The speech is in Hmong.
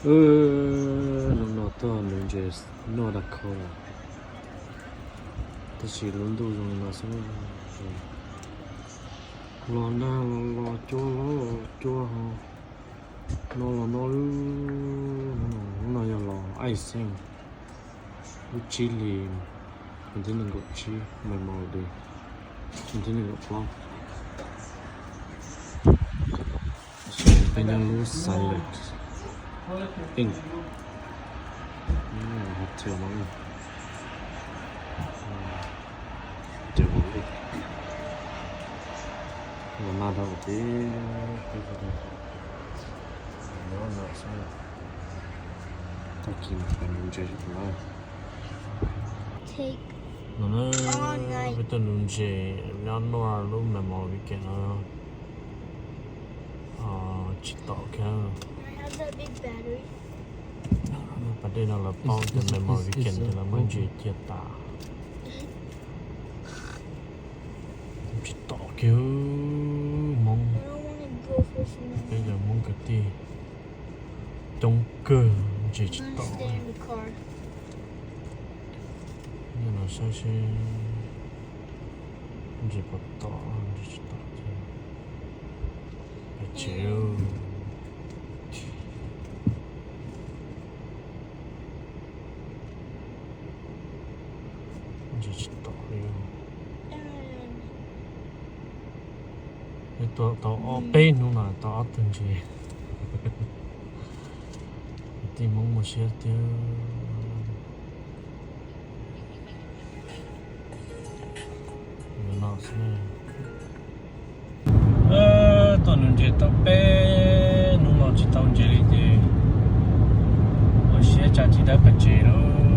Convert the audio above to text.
Hnub no tuaj nuv ntses noj dag khau lawm, tab sis lub ntuj zoo li no xwb. Los nag los los, cua los cua ho, no los no, hnub no yog los aib xeeb, lub tsib hli, vas thib nees nkaum tsib, Memorial Day, vas thib nees nkaum plaub. Peb nyob lub Silent Inn, hotel no, ces los nag tau ces peb nyob no xwb, tag kis mas peb nuv ntses na. No na, peb tuaj nuv ntses nyob nua lub Memorial Weekend no. Tsis tom kiag. Pas dej no lawv paub tias Memorial Weekend ces lawv muab ntses cia tas. Tsis tom kiag Hmoob, peb cov Hmoob kwv tij coob kawg, ntses tsis tom. Nyob no saib seb ntses puas tom, ntses tsis tom ces peb tsev. Ntses tsis tom li. Tuaj tau ob peb hnub no tau ob tug ntses. Kwv tij Hmoob muaj siab tiag. Tuaj nuv ntses tau peb hnub no tsis tau ntses li ces ua siab tsa tsis dawb pes tsev lawm.